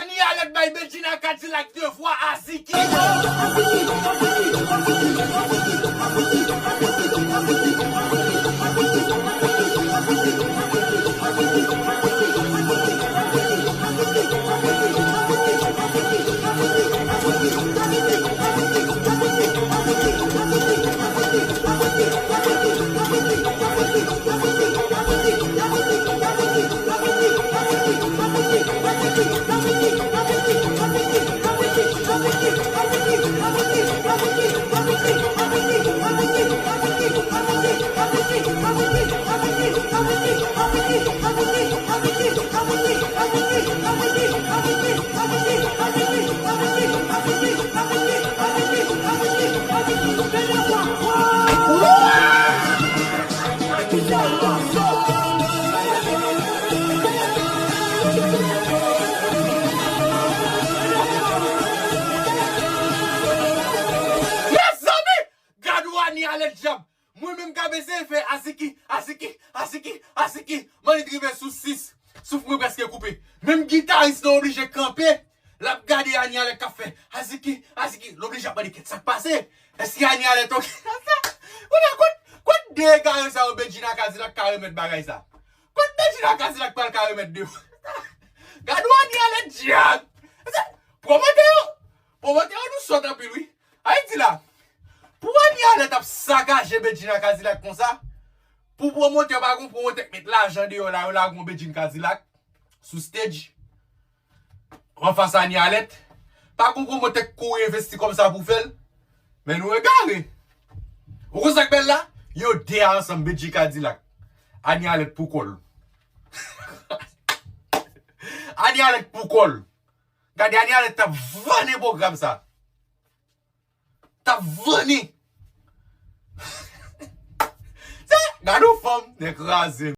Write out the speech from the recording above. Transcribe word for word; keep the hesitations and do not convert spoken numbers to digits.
Anie Alerte bay Bedjina Cadillac de vwa Aziki. Mezanmi! Gad ou Anie Alerte djab! Mwen menm k ap eseye fè Aziki, Aziki, Aziki, Aziki. Mwen li rive sou sis. Souf mwen prèske koupe. Menm gitaris lan oblije kanpe. L ap gade Anie Alerte k ap fè Aziki, Aziki. L oblije ap mande kèt sa k pase. Èske Anie Alerte oke? Kote, kote de egare sa yo Bedjina Cadillac ka remèt bagay sa? Kote Bedjina Cadillac pral ka remèt de? Gad ou Anie Alerte djab! Pwomotè yo, pwomotè yo nou sòt anpil wi. Ayiti la, pou Anie Alerte ap sakaje Bedjina Cadillac konsa, pou pwomotè pa gon pwomotè k met lajan deyò la, yo lage yon Bedjine Cadillac sou stage anfas Anie Alerte. Pa gon pwomotè k kouri envesti kòb sa pou fè l. Men nou egare. Ou konn sa k bèl la? Yo de a ansanm, Bedjine Cadillac. Anie Alerte pou kò l. Anie Alerte pou kò l. Gade Anie Alerte t ap vannen pwogram sa. T ap vannen. Se, gade yon fanm, nèg kraze.